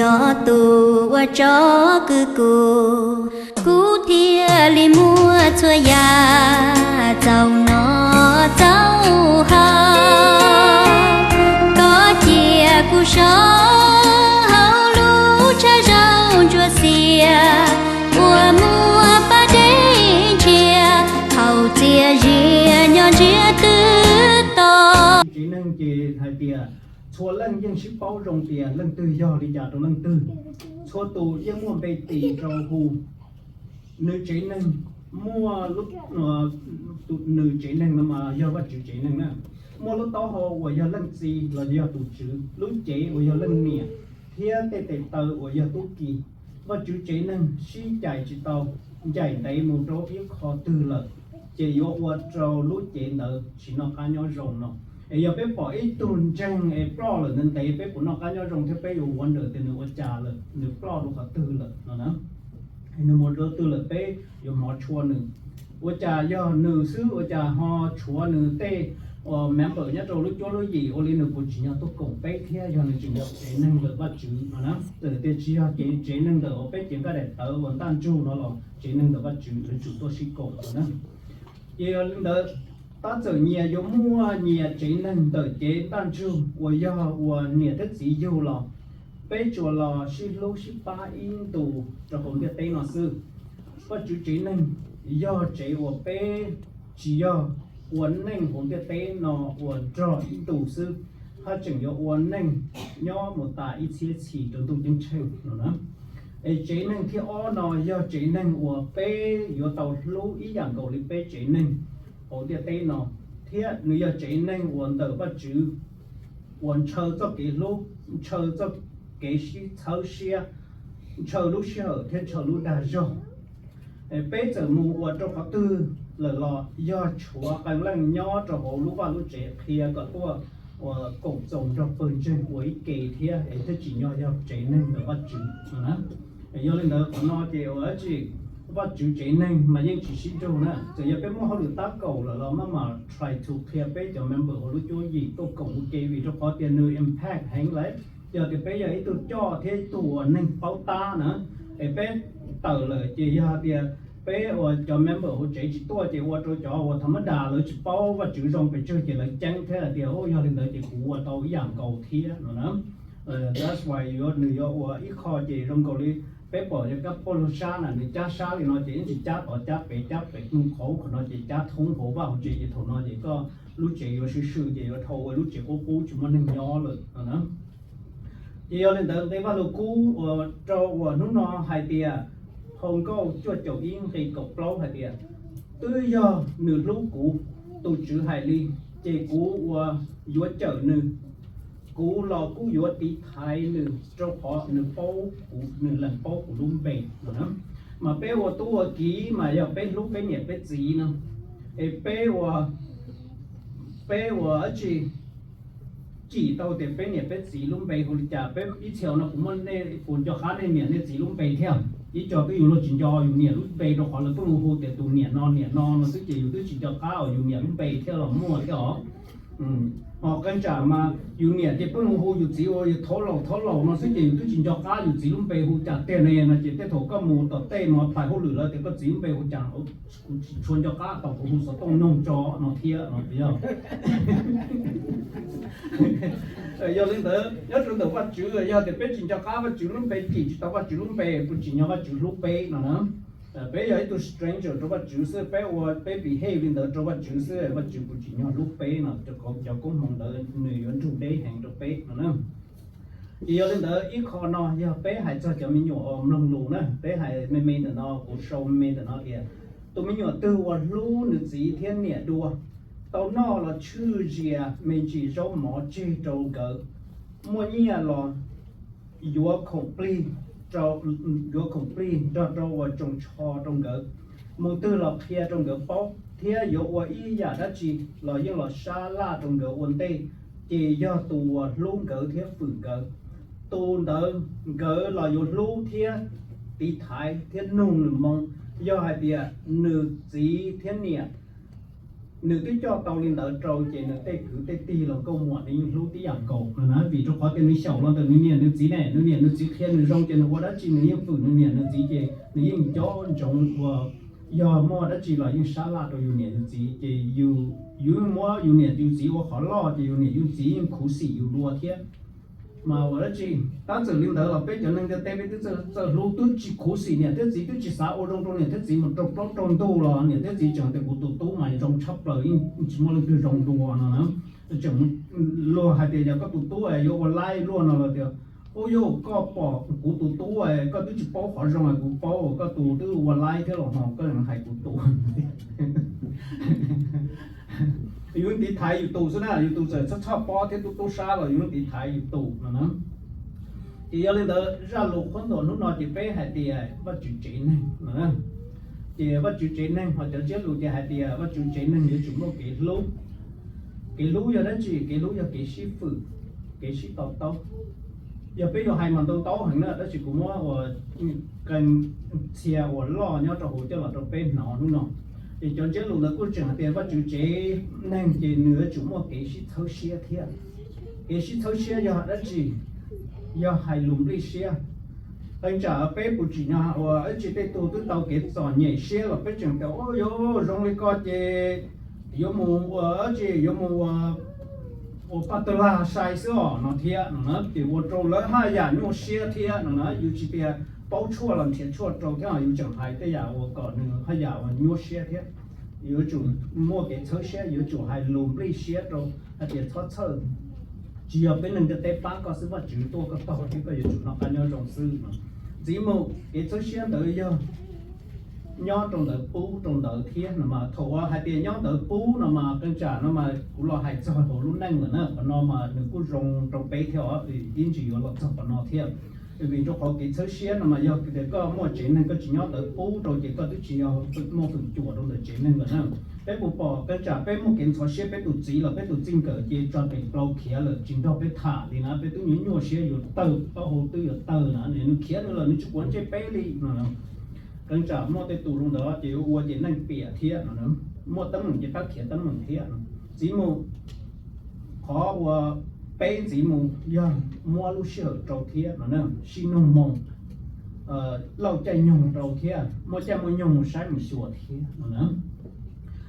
Tus uas tso kwv kuv, kuv thiaj li muaj txhua yam txaus noj txaus haus. Koj cia kuv so hauv lub tshav zaum ntsuab xiab uas muaj paj dej ntshiab, thaum txias zias nyob ntsiab twb to. Tsev neeg ces hais tias txhua leej yeej sib paub zoo tias leej twg yog li cas rau leej twg. Txhua tus yeej muaj npe tis rau hu. Nws tsev neeg muaj, nws tsev neeg no mas yog Vajtswv tsev neeg na, muaj lub taub hau uas yog leej txiv los yog tus tswv, lub cev uas yog leej niam, thiab tej tes taw uas yog tub ki. Vajtswv tsev neeg sib cais tsis tau, ncaim ntev mus rau ib qho twg lawm, ces yuav ua rau lub cev ntawd tsis noj qab nyob zoo no. Es yog peb pom ib tug ntseeg es ploj lawm ntev ntev, peb puas noj qab nyob zoo thiab peb yuav wonder tias nws ua cas lawm, nws ploj rau qhov twg lawm no na. Nws mus rau twg lawm peb yuav hmov tshua nws. Ua cas yog nws xwb ua cas ho tshuav nws tej member nyob rau lub cuab lub yim, ua li nws puas tsim nyog tuaj koom peb thiab yog nws tseem yog tsev neeg ntawm Vajtswv no na. Txawm tias tsis yog tsev neeg ntawm uas peb cev nqaij daim tawv uas ntaj ntsug no los tsev neeg ntawm Vajtswv yuav tsum tuaj sib koom no na. Ces yog li ntawd, tab txawm nyias yuav muaj nyias tsev neeg ntawm cev ntaj ntsug uas yog uas niam thiab txiv yug los, peb tsuas los sib hlub sib pab ib ntus rau hauv ntiaj teb no xwb. Vajtswv tsev neeg yog tsev uas peb tsis yog ua neej hauv ntiaj teb no uas nrog ib ntus xwb, hab tseem yuav ua neej nyob mus tas ib txhiab txhis rau ntuj ceeb tsheej no na. Es tsev neeg thib ob no yog tsev neeg uas peb yuav tau hlub ib yam nkaus li peb tsev neeg hauv ntiaj teb no, thiab nws yog tsev neeg uas ntawm Vajtswv uas ntshaw txoj kev hlub, ntshaw txoj kev sib txhawb siab, ntshaw lub sij hawm thiab ntshaw lub dag zog. Peb txawm mus ua rau qhov twg lawm los yog tshuav qee leej nyob rau hauv lub vaj lub tsev qhia kom tuaj ua koom txoos nrog pawg ntseeg ua ib ke thiab es thiaj tsim nyog yog tsev neeg ntawm Vajtswv no na. Yog li ntawd qhov no ces ua dab tsi, Vajtswv tsev neeg mas yeej tsis sib nrug na. Txawm yog peb muaj hauj lwm tab kaum lawm los maj mam try to qhia peb cov member hauv lub cuab yim tuaj koom ua ke vim rau qhov tias nws impact heev lawm. Yog tias peb yog ib tug coj thiab ib tug uas neeg paub tab na, es peb tawm lawm ces yog tias peb uas cov member hauv tsev tsis tuaj ces ua rau cov uas thaum mab das lawv tsis paub Vajtswv zoo pes tsawg ces lawv ceeb thiab hais tias, o, yog li ntawd ces kuv ua tau ib yam nkaus thiab no na. That's why yuav nws yuav ua ib qho ces zoo nkaus li peb pom yog kab poj lug sab na, nws cab sab li no ces yeej tsis cab tod cab pem cab pem, qhov qhov no ces cab thoob hauv vaj hauv tsev ces thaum no ces koj lub tsev yuav swm swm ces yuav dhau ua lub tsev qub qub tsis muaj neeg nyob lawm no na. Ces yog li ntawd nqe Vajluskub uas rau uas hnub no hais tias, hauv Nkauj cuaj caum ib nqe kaum plaub hais tias, twb yog nws hlub kuv, tus Tswv hais li, ces kuv uas yuav cawm nws, kuv los kuj yuav tiv thaiv nws, rau qhov nws paub kuv, nws lees paub kuv lub npe no na. Mas peb ua tub ua kiv mas yog peb hlub peb niam peb txiv no, es peb ua, peb ua dab tsi cim tau tias peb niam peb txiv lub npe hu li cas? Peb ib txhia no kuv muaj nej puas nco qab nej niam nej txiv lub npe thiab? Ib co twb yus luag tsis nco yus niam lub npe rau qhov lawv pheej hu tias tus niam no niam no no xwb ces yus twb tsis nco qab uas yus niam lub npe thiab los muaj thiab os. Ho qee tsam mas yus niam ces pheej hu yus txiv ua yus thaub laus thaub laus no xwb ces yus twb tsis nco qab yus txiv lub npe hu cas tiag ne no ces tej thaum koj mus tom tej mus pais hauj lwm lawv tias koj txiv lub npe hu cas, kuv tsis tshua nco qab tau kuv hu xov tooj noog tso no thiab no yog. Yog li ntawd nyob rau ntawm Vajtswv yog tias peb tsis nco qab Vajtswv lub npe, cim tsis tau Vajtswv lub npe, kuj tsis nco Vajtswv hlub peb no na. Peb yog ib tug stranger rau Vajtswv xwb, peb ua peb behave li ntawd rau Vajtswv xwb, Vajtswv kuj tsis nco hlub peb no, rau qhov cov koob hmoov ntawd nws yuav nrug deb heev rau peb no na. Ces yog li ntawd ib qho no yog peb hais txog cov me nyuam uas mloog lus na, peb hais me me ntawm no, kuv sau me me ntawm no tias tus me nyuam twg uas hlub nws txiv thiab niam dua, tau noj los tshwj zias me ntsis zaub mov tseg rau nkawd, muaj nyiaj los yuav khoom plig, yuav khoom plig nrog rau uas tsoos tsho rau nkawd, mus twg los qhia rau nkawd paub, thiab yuav ua ib yam dab tsi los yeej los sab laj rau nkawd ua ntej, ces yog tus uas hlub nkawd thiab fwm nkawd. Tus ntawd nkawd los yuav hlub thiab tiv thaiv thiab nug nws moo. Yog hais tias nws txiv thiab niam nws twb coj tau li ntawd rau ces nws tej kwv tej tij los nkauj muam nws yeej hlub tib yam nkaus no na, vim rau qhov tias nws xyaum los ntawm nws niam nws txiv ne, nws niam nws txiv qhia nws zoo ces nws ua dab tsi nws yeej fwm nws niam nws txiv ces nws yeej nco ntsoov ua, yog muaj dab tsi los yeej sab laj rau yus niam yus txiv ces yus, yus muab yus niam yus txiv ua qhov loj ces yus niam yus txiv yeej khuv xim yus dua thiab. Mas ua dab tsi, tab txawm li ntawd los peb cov neeg ntiaj teb peb twb txawj hlub, twb tsis khuv xim niam thiab txiv, twb tsis xav ua zoo rau niam thiab txiv, mus rau plaub rau ntug los niam thiab txiv tseem tias kuv tus tub mas zoo tshaj plaws, yeej tsis muaj leej twg zoo dua no na. Tseem luag hais tias yog koj tus tub yuav ua laib luaj no los tias, ub, yog koj pom kuv tus tub, koj twb tsis paub qhov zoo, kuv paub koj tus twb ua laib thiab los ho koj hais kuv tus. Yus tiv thaiv yus tus xwb na, yus tus txawm txhob txhob pob thiab tub tub sab los yus tiv thaiv yus tus no na. Ces yog li ntawd zaj lus qhuab ntuas hnub no ces peb hais tias Vajtswv tsev neeg no. Ces Vajtswv tsev neeg ho cov ntsiab lus ces hais tias Vajtswv tsev neeg yuav tsum muaj kev hlub. Kev hlub yog dab tsi? Kev hlub yog kev sib fwm, kev sib to taub. Yog peb yuav hais mas ntau taub heev na, tab sis kuv muab ua qee txhia uas loj nyob rau hauv coj los rau peb hnov hnub no. Ces cov ntsiab lus ntawd kuj tseem hais tias Vajtswv tsev neeg ces nws yuav tsum muaj kev sib txhawb siab thiab. Kev sib txhawb siab yog dab tsi? Yog hais lus nplij siab. Qee tsam peb puas tsim nyog ua dab tsi, tej tug twb tau kev txom nyem siab los peb tseem tias, ub, yuav zoo li ko ces yuav mus ua dab tsi, yuav mus ua paj tawg lag sai xwb os no thiab no na, ces ua rau lawv haj yam nyuaj siab thiab no na. Yus tsis tias paub tshuaj los nrhiav tshuaj rau thiab, yus tseem hais tej yam uas kom nws haj yam uas nyuaj siab thiab. Yuav tsum muaj kev txhawb siab, yuav tsum hais lus nplij siab rau hais tias txhob txhawj, tsis yog peb neeg ntiaj teb pab koj xwb, Vajtswv tuaj koj tog thiab koj yuav tsum noj qab nyob zoo xwb no. Ntxiv mus kev txhawb siab ntawd yog nyob rau ntawd pub rau ntawd thiab no mas. Thaum uas hais tias nyob ntawd pub no mas qee tsam no mas kuv los hais txog hauv lub neej lawm na, qhov no mas nws kuj zoo rau peb thiab os, ib ntsis yuav los txog qhov no thiab. Vim rau qhov kev txhawb siab no mas yog tias koj muaj tsev neeg koj tsis nyob ntawd pub rau ces koj twb tsis yog muaj feem cuam rau ntawm tsev neeg lawm na. Peb puas pom qee tsam peb muaj kev ntxhov siab peb tus txiv los peb tus txij nkawm ces tso tes plaub khiav lawm tsis nrog peb tham li na, peb twb nyuaj nyuaj siab yuav tawg, taub hau twb yuav tawg na, nws khiav nws lawm nws tsis quav ntsej peb li no. Qee tsam muaj tej tus zoo ntawd ces yuav ua ces neej piam thiab no, muaj teeb meem ces pab khiav teeb meem thiab no. Ntxiv mus, qhov uas peb ntxiv mus yog muab lub sij hawm rau thiab no, sib nug moo, lauj caij nyoog rau thiab, muaj caij muaj nyoog mus saib mus xyuas thiab no na.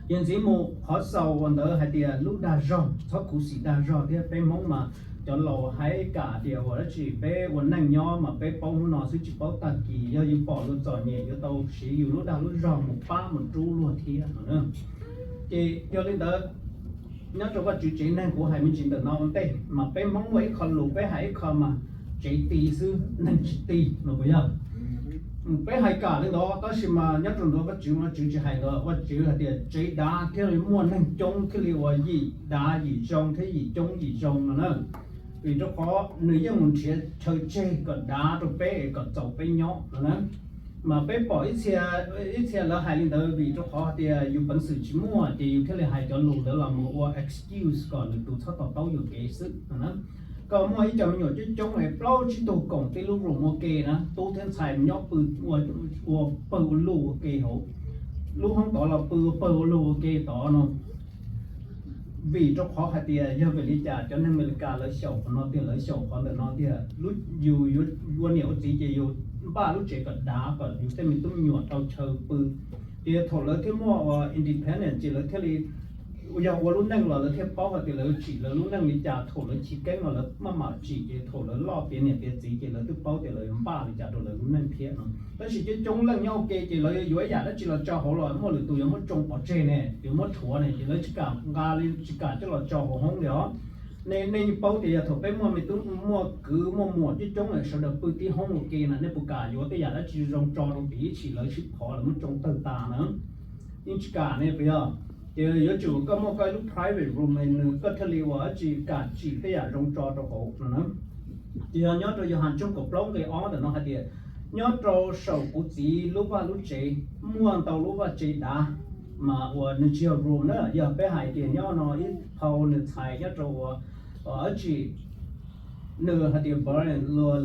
Ces ntxiv mus qhov xaus uas ntawd hais tias lub dag zog, txhob khuv xim dag zog thiab. Peb Hmoob mas cov laus hais kam tias ua dab tsi, peb ua neej nyob mas peb paub hnub no xwb tsis paub tag kis, yog yus pom luag txom nyem yuav tau siv yus lub dag lub zog mus pab mus rub luag thiab no na. Ces yog li ntawd, nyob rau Vajtswv tsev neeg kuv hais me ntsis ntawm no ua ntej mas peb Hmoob muaj ib qho lus peb hais ib qho mas, tsev ti xwb neeg tsis ti no puas yog? Peb hais kam li ntawd tab sis mas nyob rau ntawd Vajtswv, Vajtswv tsis hais ntawd, Vajtswv hais tias tsev dav thiaj li muaj neeg coob thiaj li ua yim dav yim zoo thiab yim coob yim zoo no na. Vim rau qhov nws yeej mus nrhiav chaw tseg kom dav rau peb es kom txaus peb nyob no na. Mas peb pom ib txhia, ib txhia lawv hais li ntawd vim rau qhov tias yus peev xwm tsis muaj ces yus thiaj li hais cov lus ntawd los mus ua excuse kom lwm tus txhob to taub yuam kev xwb no na. Koj muaj ib co me nyuam coob coob es plaub tsib tug koom tib lub room ua ke na, tub thiab ntxhais nyob pw, ua pawg ua lug ua ke hauv lub hoob tod los pw ua pawg ua lug ua ke tod no. Vim rau qhov hais tias yog vim li cas cov neeg Amelikas lawv xyaum qhov no tiag, lawv xyaum qhov ntawm no tiag, yus ua niam ua txiv ces yus npaj lub tsev kom dav kom yus tej me tub me nyuam tau chaw pw. Ces thaum lawv thiaj muaj ua independent ces lawv thiaj li, yog ua lub neej los lawv thiaj paub hais tias lawv tsim lawv lub neej li cas, thaum lawv chiv keeb los lawv maj mam tsim ces thaum lawv loj tiav niam tiav txiv ces lawv twb paub tias lawv yuav npaj li cas rau lawv lub neej thiab no. Tab sis coob coob leej nyob ua ke ces lawv yuav ib yam dab tsi los tso hauv los muaj lwm tus yuav muab tsoo pov tseg ne, yuav muab rhuav ne, ces lawv tsis kam nqa li, tsis kam coj los tso hauv hoob li os. Nej, nej yeej paub tias yog thaum peb muaj me tub muaj kwv muaj muam coob coob lawm sawv daws pw tib hoob ua ke na, nej puas kam yuav tej yam dab tsi zoo tso rau tim ib tshim lawv sib phov lawv muab tsoo tawg tas na? Yeej tsis kam ne puas yog? Ces yuav tsum koj muaj koj ib lub private room nws koj thiaj li ua dab tsi kam tsim tej yam zoo tso rau hauv no na. Ces yog nyob rau Yauhas tshooj kaum plaub nqe ob ntawm no hais tias, nyob rau saum kuv txiv lub vaj lub tsev muaj ntau lub vaj tsev dav, mas uas nws tsis yog room na, yog peb hais tias nyob no ib phau nws txhais nyob rau ua dab tsi, nws hais tias Barnes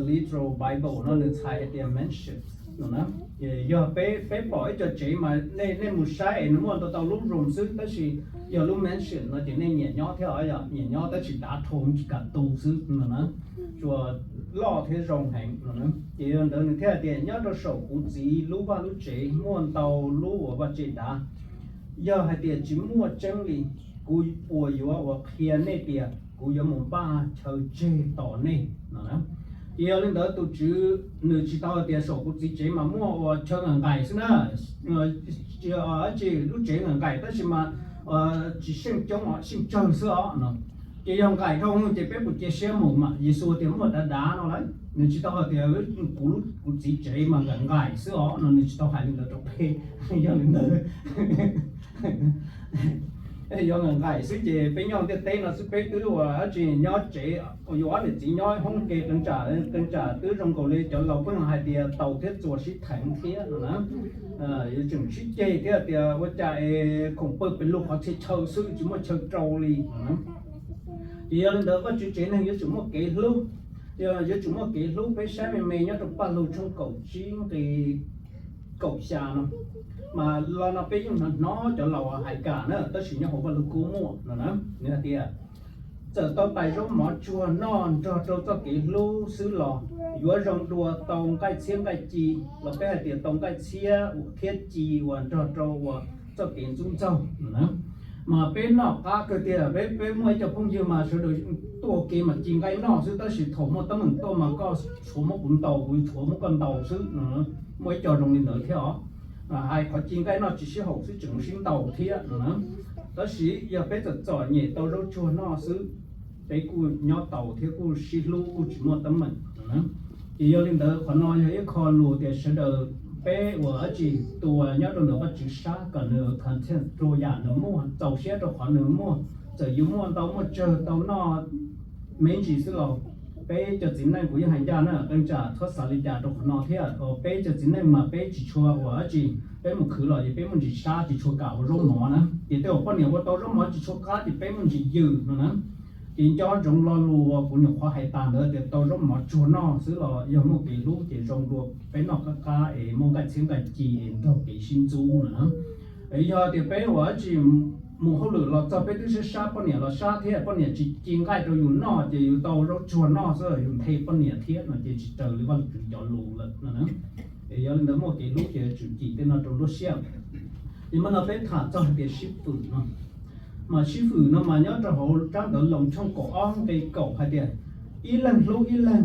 literal Bible no nws txhais hais tias mansion. no na. Yog peb peb pom ib co tsev mas nej nej mus saib es nws muaj ntau tau lub room xwb, tab sis yog lub mansion no ces nej nyiam nyob thiab os, yog nyiam nyob tab sis dav dhau tsis kam tu xwb no na, tsuas loj thiab zoo heev no na. Ces yog ntawd nws thiaj hais tias nyob rau saum kuv txiv lub vaj lub tsev muaj ntau lub uas vaj tse dav, yog hais tias tsis muaj tseeb li, kuv puas yuav uas qhia nej tias kuv yuav mus npaj chaw tseg tos nej no na. Ces yog li ntawd tus tswv nws tsis tau hais tias saum kuv txiv tsev mas muaj uas chaw nqaim nqaim xwb na, tsis lub tsev nqaim nqaim tab sis mas tsis seej coob, seej tsawg xwb os no. Ces yog nqaim dhau ces peb puas cia siab mus mas Yexus tias muaj dav dav no lawm, nws tsis tau hais tias kuv kuv txiv tsev mas nqaim nqaim xwb os no, nws tsis tau hais li ntawd rau peb. Yog li ntawd yog nqaim nqaim xwb ces peb nyob ntiaj teb no xwb peb twb ua dab tsi nyob tsev, yuav ob niam txiv nyob hoob ke qee tsam qee tsam twb zoo nkaus li cov laus pheej hais tias taus thiab txuas sib theev thiab no na. Yuav tsum sib ceg thiab tias ua cas es khoom pawg pes lug qhov txhia chaw xwb tsis muaj chaw rau li no na. Ces yog li ntawd Vajtswv tsev neeg yuav tsum muaj kev hlub, yuav tsum muaj kev hlub. Peb saib me me nyob rau Paj Lug tshooj kaum tsib nqe kaum xya no, mas lo no peb yeej hnov hnov cov laus hais kam na, tab sis nyob hauv Vajluskub muaj no na. Nws hais tias txawm tau tais zaub mov tsuag noj nrog rau txoj kev hlub xwb los yuav zoo dua tau nqaij txhiab nqaij ci, los peb hais tias tau nqaij txhiab thiab ci uas nrog rau uas txoj kev ntxub ntxaug no na. Mas peb noj qab kawg tiag, peb peb muaj ib co phooj ywg mas sawv daws tuaj ua ke mas ci nqaij noj xwb, tab sis thaum muaj teeb meem tuaj mas koj tshuav muab kuv ntaus, kuv tshuav muab koj ntaus xwb no. Muaj ib co zoo li ntawd thiab os, hais qhov ci nqaij noj tsis sib haum xwb tseem sib ntaus thiab no na. Tab sis yog peb txawm txom nyem tau zaub tsuag noj xwb, peb kuj nyob tau thiab kuj sib hlub kuj tsis muaj teeb meem no na. Ces yog li ntawd qhov no yog ib qho lus tias sawv daws peb uas dab tsi tua nyob rau ntawm Vajtswv sab kom nws content rau yam nws muaj, txaus siab rau qhov nws muaj. Txawm yus muaj ntau muaj tsawg tau noj me ntsis xwb los peb cov txiv neej, kuv yeej hais ncaj na, qee tsam txhob xav li cas rau qhov no thiab. Peb cov txiv neej mas peb tsis tshua uas dab tsi, peb mus khwv los ces peb muaj ntsis sab tsis tshua kam ua zaub mov na. Ces tej uas poj niam ua tau zaub mov tsis tshua qab ces peb muaj ntsis yws no na. Ces nco ntsoov lo lus uas kuv nyuam qhuav hais tas ntawd tias tau zaub mov tsuag noj xwb los yog muaj kev hlub ces zoo dua peb noj qab qab es muaj nqaij txhiab nqaij ci es nrog kev sib ntxub no na. Yog tias peb uas dab tsi mus hauj lwm los txog peb twb sab sab poj niam los sab thiab, poj niam tsis ci nqaij rau yus noj ces yus tau zaub tsuag noj xwb yus nthe poj niam thiab no ces tsis raws li Vajtswv cov lus lawm no na. Es yog li ntawd muaj kev hlub ces tsum cim tej no rau nruab siab. Ces mas no peb tham txog hais tias sib fwm no, mas sib fwm no mas nyob rau hauv tsab ntawv Loos tshooj kaum ob nqe kaum hais tias ib leeg hlub ib leeg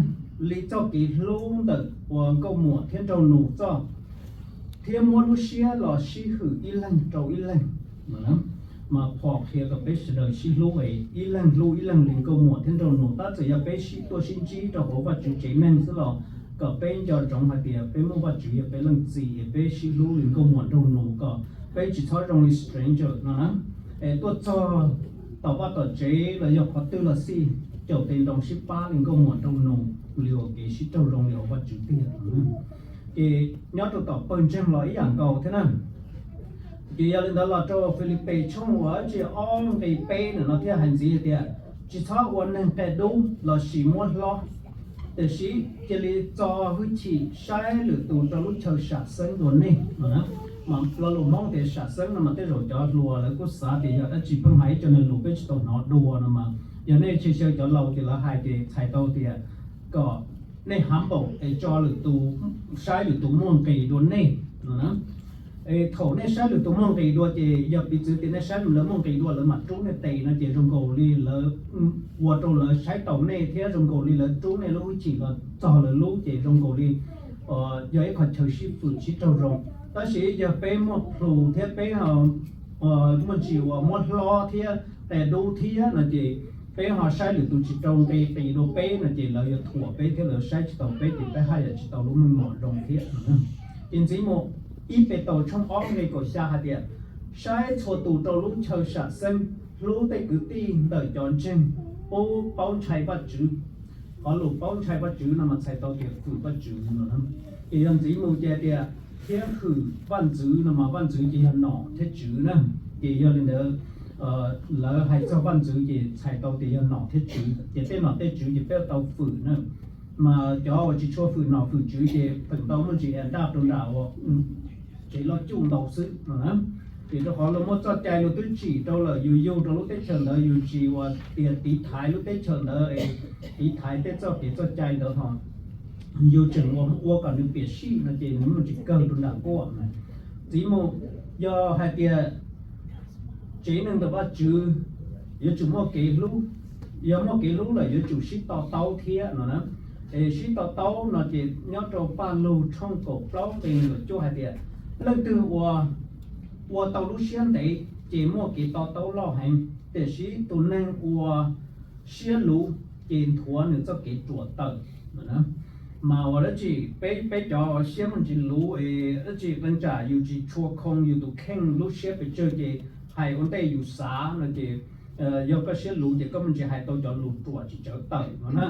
li txoj kev hlub ntawm uas nkauj muam thiab nraug nus txoj, thiab muab lub siab los sib hwm ib leeg rau ib leeg no. Mas phom qhia kom peb sawv daws sib hlub es ib leeg hlub ib leeg li nkauj muam thiab nraug nus. Tab txawm yog peb sib tuaj sib ntsib rau hauv Vajtswv tsev neeg xwb los kom peb nco ntsoov hais tias peb muaj Vajtswv yog peb leej txiv es peb sib hlub li nkauj muam nraug nus, kom peb tsis txhob zoo li stranger no na. Es tuaj txog tom vaj tom tsev los yog qhov twg los xij, caum tes nroos sib pab li nkauj muam nraug nus, li ua kev sib raug zoo li hauv Vajtswv tiag. Ces nyob rau tom pawg ntseeg los ib yam nkaus thiab na. Ces yog li ntawd los rau Filipes tshooj uas dab tsi ob nqe peb ntawm no thiaj hais ntxiv hais tias tsis txhob ua neeg qia dub lossis muab hlob, tiam sis cia li txo hwj chim saib lwm tus rau lub chaw sam xeeb dua nej no na. Mas lo lus Hmoob tias sam xeeb no mas tej zaum cov hluas lawv kuj xav tias yog dab tsi pheej hais ib co niag lus peb tsis tau hnov dua no mas yog nej xyaw xyaw cov laus ces lawv hais ces txhais tau tias kom nej humble es tso lwm tus, saib lwm tus muaj nqis dua nej no na. Es thaum nej saib lwm tus muaj nqis dua ces yog piv txwv tias nej saib lawv muaj nqis dua lawv mam rub nej tes no ces zoo nkaus li lawv ua rau lawv saib taus nej thiab zoo nkaus li lawv rub nej lub hwj chim los txog lawv lub ces zoo nkaus li yog ib qho chaw sib fwm sib raug zoo. Tab sis yog peb muaj plhus thiab peb muaj ntsis uas muab hlob thiab qia dub thiab no ces peb ho saib lwm tus tsis rau nqi qis dua peb no ces lawv yuav thuam peb thiab lawv saib tsis taus peb ces peb haj yam tsis tau lub meej mom zoo thiab. Ces ntxiv mus ib Petus tshooj ob nqe kaum xya hais tias saib txhua tus rau lub chaw sam xeeb, hlub tej kwv tij ntawm cov ntseeg, pub paub ntshai Vajtswv. Qhov lus paub ntshai Vajtswv no mas txhais tau tias fwm Vajtswv no. Ces yog ntxiv mus ces tias thiab hwm vaj ntxwv no mas vaj ntxwv ces yog nom thiab tswv na. Ces yog li ntawd lawv hais txog vaj ntxwv ces txhais tau tias yog nom thiab tswv, ces tej nom tej tswv ces peb tau fwm na. Mas cov uas tsis tshua fwm nom fwm tswv ces feem ntau muaj ntsis ua dab rau nram uas tsev loj cuj ntau xwb no na. Ces rau qhov luag muaj txoj cai luag twb tsim rau lawm, yus yug rau lub teb chaws ntawd yus tsis uas tias tiv thaiv lub teb chaws ntawd es tiv thaiv tej txoj kev txoj cai ntawd ho yus tseem uas ua kom nws piam sij no ces nws muaj ntsis kawg rau nram nkuaj. Ntxiv mus, yog hais tias tsev neeg ntawm Vajtswv yuav tsum muaj kev hlub, yog muaj kev hlub lawm yuav tsum sib to taub thiab no na. Es sib to taub no ces nyob rau Paj Lug tshooj kaum plaub nqe nees nkaum cuaj hais tias, leej twg uas ua tau lub siab ntev ces muaj kev to taub loj heev, tiam sis tus neeg ua siab luv ces nthuav nws txoj kev ruam tawm no na. Mas ua dab tsi peb, peb cov siab muaj ntsis luv es dab tsi qee tsam yus tsis tshua khoo yus tus kheej lub siab pes tsawg ces hais ua ntej yus xav no ces yog koj siab luv ces koj muaj ntsis hais tau cov lus ruam tsis tsawv tawm no na.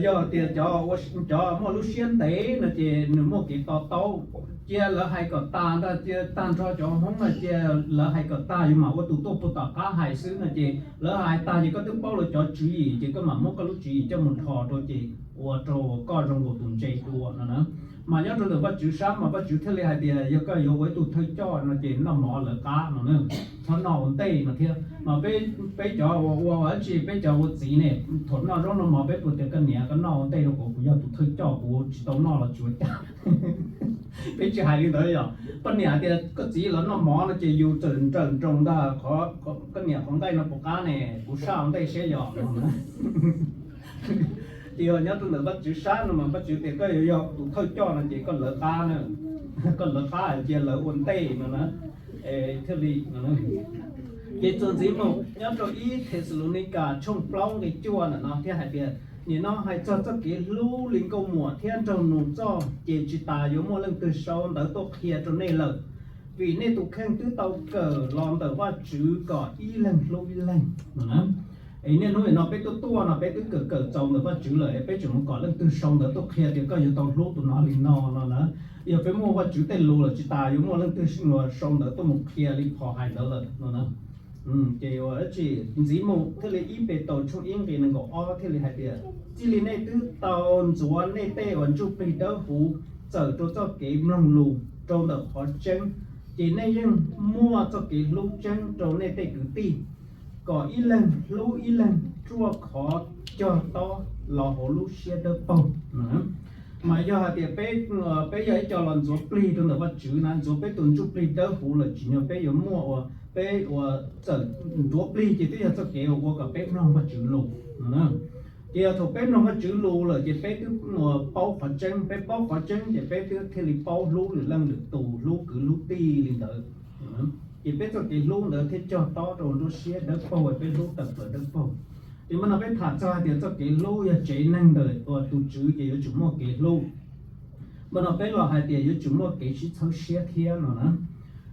Yog tias cov, cov muaj lub siab ntev no ces nws muaj kev to taub. Cia lawv hais kom tas ntag, cia tag nrho cov Hmoob no cia lawv hais kom tag, yus mam ua tus tuaj puag tom qab hais xwb no ces lawv hais tag ces koj twb paub lawv cov tswv yim ces koj mam muab koj lub tswv yim coj mus dhos rau ces ua rau koj zoo nkaus tus ntse dua no na. Mas nyob rau ntawm Vajtswv sab mas Vajtswv thiaj li hais tias yog koj yuav ua ib tug thawj coj no ces noj mov lawv qab no na, txhob noj ua ntej no thiab. Mas peb, peb cov ua, ua dab tsi, peb cov ua txiv ne, thaum noj zaub noj mov peb puas tias koj niam koj noj ua ntej rau kuv, kuv yog tus thawj coj kuv tsis tau noj los tsis ua cas. Peb tsis hais li ntawd yom. Koj niam hais tias koj txiv los noj mov no ces yus txawm nrawm nroos ntag, koj niam qhov nqaij no puas qab ne, kuv saj ua ntej seb yog no. Ces yog nyob rau ntawm Vajtswv sab no mas Vajtswv tias koj yuav yog tus thawj coj no ces koj lawv qab na, koj lawv qab cia lawv ua ntej no na, thiaj li. Ces txuas ntxiv mus nyob rau ib Thexalaunikam tshooj plaub nqe cuaj ntawm no thiaj hais tias, nim no hais txog txoj kev hlub li nkauj muam thiab nraug nus txoj ces tsis tas yuav muaj leej twg sau ntawv tuaj qhia rau nej lawm, vim nej tus kheej twb tau kawm los ntawm Vajtswv kom ib leeg hlub ib leeg no na. Es niaj hnub no peb tuaj tuaj no peb twb kawm kawm txaus ntawm Vajtswv lawm es peb tseem mus kom leej twg sau ntawv tuaj qhia tias koj yuav tau hlub tus no li no no na. Yog peb muaj Vajtswv tej lus lawm tsis tas yuav muaj leej twg sau ntawv tuaj mus qhia li phom hais ntawd lawm no na. Ces ua dab tsi, ntxiv mus thiaj li ib Petus tshooj ib nqe nees nkaum ob thiaj li hais tias, txij li nej twb tau ntxuav nej tej uas ntsuj plig dawb huv txawm rau txoj kev mloog lus rau ntawm qhov tseeb, ces nej yeej muaj txoj kev hlub tseeb rau nej tej kwv tij, kom ib leeg hlub ib leeg ruaj khov cog tob los hauv lub siab dawb paug. Mas yog hais tias peb, peb yog ib co los ntxuav plig rau ntawm Vajtswv na, ntxuav peb tus ntsuj plig dawb huv lawm tsim nyog peb yuav muaj ua, peb ua txawm ntxuav plig ces twb yog txoj kev uas ua kom peb mloog Vajtswv lus no na. Ces yog thaum peb mloog Vajtswv lus lawm ces peb twb paub qhov tseeb, peb paub qhov tseeb ces peb twb thiaj li paub hlub lwm leej lwm tus, hlub kwv hlub tij li ntawd. Ces peb txoj kev hlub ntawd thiaj cog tob rau nruab siab dawb paug, peb hlub tawm plaws dawb paug. Ces mas no peb tham txog hais tias txoj kev hlub yog tsev neeg ntawm tus Tswv ces yuav tsum muaj kev hlub. Mas no peb los hais tias yuav tsum muaj kev sib txhawb siab thiab no na.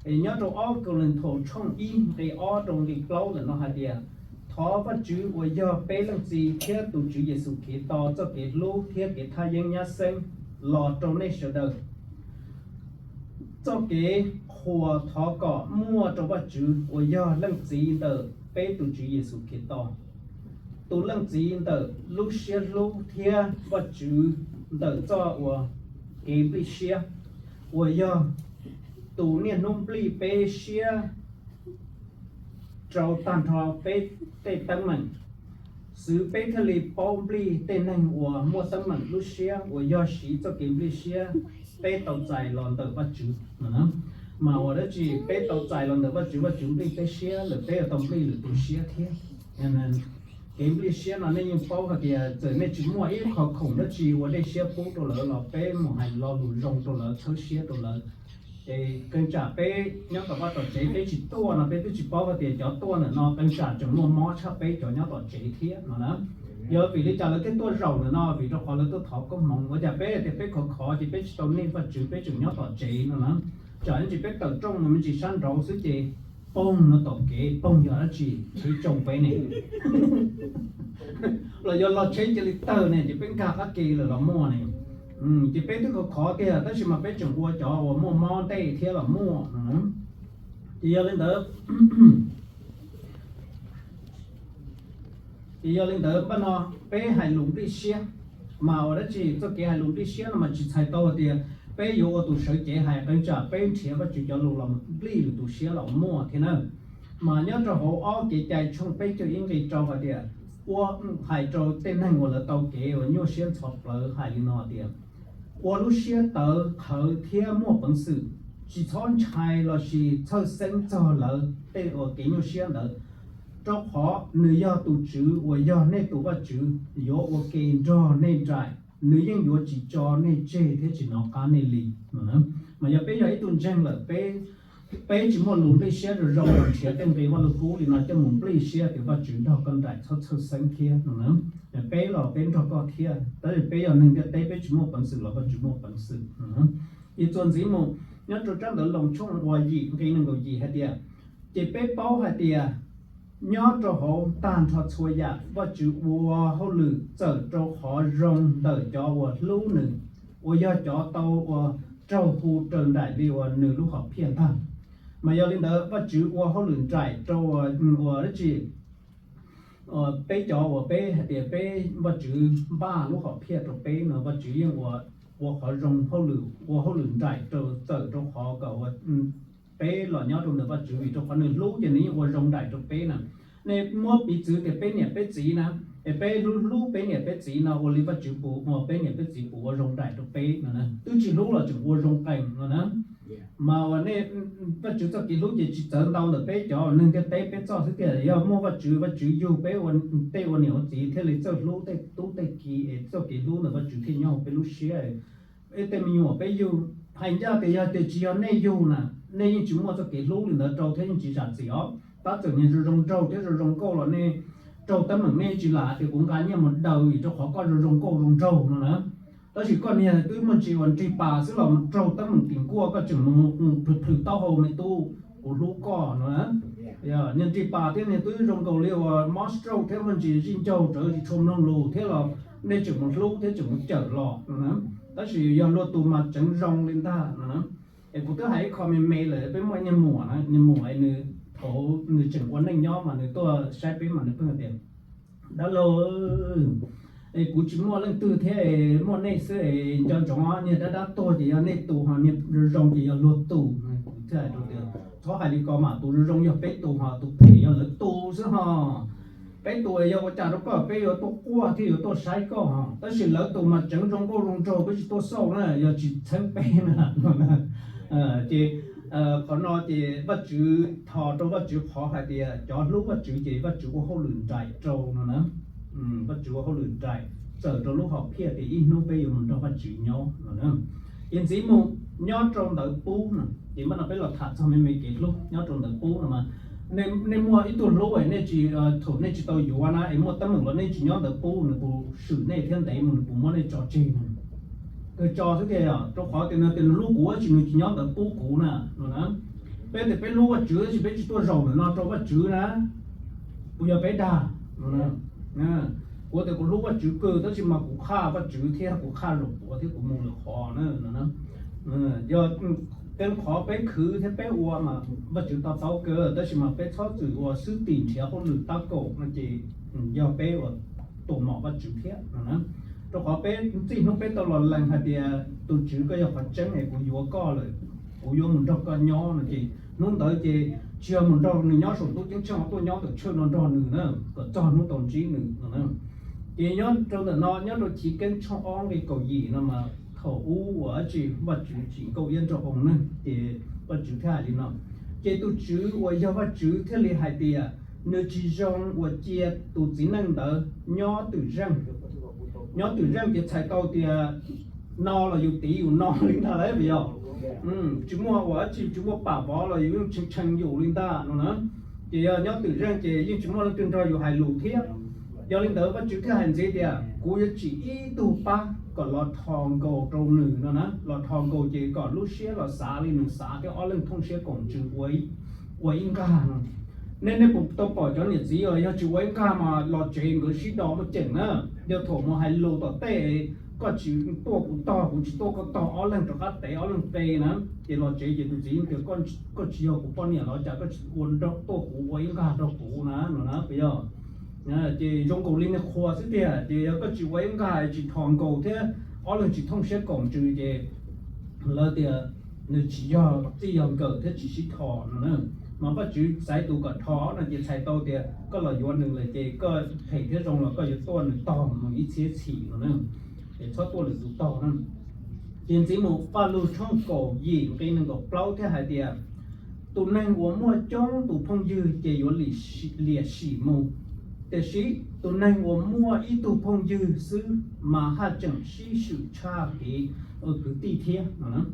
Es nyob rau ob Kauleethaus tshooj ib nqe ob rau nqe plaub ntawm no hais tias, thov Vajtswv uas yog peb leej txiv thiab tus Tswv Yexus Khetos txoj kev hlub thiab kev thaj yeeb nyab xeeb los rau nej sawv daws. Txoj kev qhuas thov kom muaj rau Vajtswv uas yog leej txiv ntawm peb tus Tswv Yexus Khetos, tus leej txiv ntawm lub siab hlub thiab Vajtswv ntawm txoj uas kev nplij siab, uas yog tus niaj hnub nplij peb siab rau tag nrho peb tej teeb meem, xwv peb thiaj li paub nplij tej neeg uas muaj teeb meem lub siab uas yog siv txoj kev nplij siab peb tau txais los ntawm Vajtswv no. Mas ua dab tsi peb tau txais los ntawm Vajtswv, Vajtswv nplij peb siab lawm peb yuav tau nplij lwm tus siab thiab. Kev nplij siab no nej yeej paub hais tias txawm nej tsis muaj ib qho khoom dab tsi ua dej siab pub rau lawv los peb mus hais lo lus zoo rau lawv, txhawb siab rau lawv. Es qee tsam peb nyob tom vaj tom tsev peb tsis tuaj no peb twb tsis paub hais tias cov tuaj ntawm no qee tsam tseem muaj mob tshaj peb cov nyob tom tsev thiab no na. Yog vim li cas lawv thiaj tuaj zaum ntawm no? Vim rau qhov lawv tuaj thov koob hmoov. Ua cas peb tias peb khov khov ces peb tsis tau nij Vajtswv, peb tseem nyob tom tsev no na. Tsam ib ntsis peb tawm rooj no me ntsis sab nraud xwb ces poog no tom kev, poog yog dab tsi? Tsheb tsoo peb ne, los yog los tsheb cia li tawg ne, ces peb nkag qab ke lawm los muaj ne. Ces peb twb khov khov tiag tab sis mas peb tseem ua cov uas muaj mob ntej thiab los muaj no. Ces yog li ntawd, Ces yog li ntawd npaj no peb hais lus nplij siab, mas ua dab tsi txoj kev hais lus nplij siab no mas tsis txhais tau hais tias peb yuav ua tus sawv cev hais, qee tsam peb nrhiav Vajtswv cov lus los nplij lwm tus siab los muaj thiab na. Mas nyob rau hauv ob Kev cai tshooj peb caug ib nqe rau hais tias, ua, hais rau tej neeg uas lawv tau kev uas nyuaj siab ntxhov plawv hais li no tias, ua lub siab tawv qhawv thiab muaj peev xwm, tsis txhob ntshai lossis txhawj xeeb txog lawv tej uas kev nyuaj siab ntawd, rau qhov nws yog tus Tswv uas yog nej tus Vajtswv yuav ua ke nrog nej nraim, nws yeej yuav tsis tso nej tseg thiab tsis hnov qab nej li. Mas yog peb yog ib tug ntseeg lawm, peb peb tsis muaj lus nplij siab zoo zoo los nrhiav tej nqe Vaj Lug Kub li no coj mus nplij siab tias Vajtswv nrog koj nraim, txhob txhawj xeeb thiab no na. Peb los peb nrog koj thiab, tab sis peb yog neeg ntiaj teb, peb tsis muaj peev xwm los Vajtswv muaj peev xwm. Ces txuas ntxiv mus, nyob rau tsab ntawv Loos tshooj uas yim nqe nees nkaum yim hais tias, ces peb paub hais tias nyob rau hauv tag nrho txhua yam Vajtswv ua hauj lwm txawm rau qhov zoo ntawm cov uas hlub nws, uas yog cov tau ua raug hu raws nraim li uas nws lub hom phiaj ntag. Mas yog li ntawd Vajtswv ua hauj lwm nraim rau uas, ua dab tsi, peb cov uas peb hais tias peb, Vajtswv npaj lub hom phiaj rau peb no, Vajtswv yeej ua, ua qhov zoo hauj lwm, ua hauj lwm nraim rau, txawm rau qhov kom ua peb los nyob rau ntawm Vajtswv, vim rau qhov nws hlub ces nws yeej ua zoo nraim rau peb na. Nej muab piv txwv tias peb niam peb txiv na, es peb hlub hlub peb niam peb txiv no ua li Vajtswv puas ua, peb niam peb txiv puas ua zoo nraim rau peb no na? Twb tsis hlub los tseem ua zoo qees no na. Mas uas nej, Vajtswv txoj kev hlub ces tsis txawv ntau ntawm peb cov neeg ntiaj teb peb txoj xwb tiag, yog muaj Vajtswv, Vajtswv yug peb ua tej ua niam ua txiv thiaj li txawj hlub tej tub tej ki, es txoj kev hlub ntawm Vajtswv thiaj nyob hauv peb lub siab. Tej me nyuam peb yug, hais ncaj tias yog tias tsis yog nej yug na, nej yeej tsis muaj txoj kev hlub li ntawd rau thiab yeej tsis zam txim os. Tab txawm niag zoo zoo nraug thiab zoo zoo nkauj los nej raug teeb meem nej tsis lam tias kuv nqa nyiaj mus daws vim rau qhov koj zoo zoo nkauj zoo nraug no na. Tab sis koj niag twb muaj ntsis uas nrig pas xwb los raug teeb meem tim nkuaj koj tseem mus plhws plhws taub hau, me tub, kuv hlub koj no na. Niag nrig pas thiab niag twb zoo nkaus li uas mob stroke thiab muaj ntsis zij ncaug rawv tsis tshua mloog lus thiab los nej tseem mus hlub thiab tseem mus cawm los no na. Tab sis yog luag tus mas tseem zoo li ntag no na. Es kuv twb hais ib qho me me lawm, peb muaj niag muam na, niag muam nws thaum nws tseem ua neej nyob mas nws tuaj saib peb mas nws pheej hais tias, dab laug, es kuv tsis muaj leej twg thiab, muaj nej xwb es nco ntsoov niag dab dab tuag ces yog nej tus, ho niag zoo zoo ces yog luag tus. Kuv thiaj hais rau tias, txhob hais li ko mas, tus zoo zoo yog peb tus, ho tus phem yog lawv tus xwb ho. Peb tus yog ua cas rau koj peb yuav tuaj quaj thiab yuav tuaj saib koj ho, tab sis lawv tus mas tseem zoo nkauj zoo nraug peb tsis tuaj xauj na, yog tsis txheeb peb na. Ces qhov no ces Vajtswv, thov rau Vajtswv qhov hais tias cov hlub Vajtswv ces Vajtswv ua hauj lwm nraim rau no na. Vajtswv ua hauj lwm nraim txawm rau lub hom phiaj tias ib hnub peb yuav mus nrog Vajtswv nyob no na. Ces ntxiv mus, nyob rau ntawv pub no, ces npaj no peb los tham txog me me kev hlub nyob rau ntawv pub no mas, nej muaj ib tug hlub es nej tsis, thaum nej tsis tau yuav na es muaj teeb meem los nej tsis nyob ntawv pub, nws puas swm nej thiab ntev mus nws puas muab nej tso tseg no? Nws tso xwb tiag, yog rau qhov tias nws tias nws hlub kuv tab sis nws tsis nyob ntawv pub kuv na no na. Peb tias peb hlub Vajtswv tab sis peb tsis tuaj zaum ntawm no rau Vajtswv na, puas yog peb dag no? Kuv tias kuv hlub Vajtswv kawg tab sis mas kuv qhaj Vajtswv thiab kuv qhaj zaum puav thiab kuv mus lwm qhov na no. Yog tej qhov peb khwv thiab peb ua mas Vajtswv to taub kawg, tab sis mas peb txhob txwm ua xwb tim nrhiav hauj lwm tab kaum no ces yog peb ua tuam mom Vajtswv thiab no na. Rau qhov peb txij hnub peb tau los lees hais tias tus Tswv koj yog qhov tseeb es kuv yuav koj lawm, kuv yuav mus nrog koj nyob no ces hnub ntawd ces tsis yog mus nrog nws nyob saum ntuj ceeb tsheej, tuaj nyob ntawm church no nrog nws na, kom txog hnub tau ntsib nws no na. Ces nyob rau ntawm no, nyob rau Chiv Keeb tshooj ob nqe kaum yim no mas thaum ub uas dab tsi Vajtswv tsim Nkauj Iab Nraug Oo ne, ces Vajtswv thiaj hais li no, ces tus Tswv uas yog Vajtswv thiaj li hais tias, nws tsis zoo uas cia tus txiv neej ntawd nyob twm zeej. Nyob twm zeej ces txhais tau tias no los yus tiv yus no li ntag lauj, puas yog? Tsis muaj ua dab tsi, tsis muaj pam vov los yus yeej tshee tshee yus li ntag no na. Ces yog nyob twm zeej ces yeej tsis muaj leej twg nrog yus hais lus thiab. Yog li ntawd Vajtswv thiaj hais ntxiv tias kuv yuav tsim ib tug pab kom los dhos nkaus rau nws no na, los dhos nkaus ces kom lub siab los xav li nws xav thiab ob leeg thooj siab koom ntsws ua ib nkag no. Nej, nej puas tau pom cov niam txiv uas yog tsis ua ib nkag mas los tsev nkawd sib do muaj ceem na. Yog thaum mus hais lus tom tej, koj tsis tuaj kuv tog, kuv tsis tuaj koj tog, ob leeg rov qab tev ob leeg pe na, ces los tsev ces tus txiv tias koj tsis yog kuv poj niam los cas koj tsis ua tuaj kuv ua ib nkag rau kuv na no na, puas yog? Ces zoo nkaus li nws qhuas xwb tiag, ces yog koj tsis ua ib nqag tsis thov nkaus thiab ob leeg tsis thooj siab koom ntsws ces lawv tias nws tsis yog txij yog nkawm thiab tsis sib thov no na. Mas Vajtswv xaiv tus kom thov no ces txhais tau tias koj los yuav nws lawm ces koj phem thiab zoo los koj yuav tuaj nws tog mus ib txhiab txhis no na, es txhob tuaj lwm tus tog na. Ces ntxiv mus Paj Lug tshooj kaum yim nqe nees nkaum plaub thiaj hais tias, tus neeg uas muaj coob tus phooj ywg ces yuav liam sim mus, tiam sis tus neeg uas muaj ib tug phooj ywg xwb mas haj tseem sib swm tshaj kev ua kwv tij thiab no.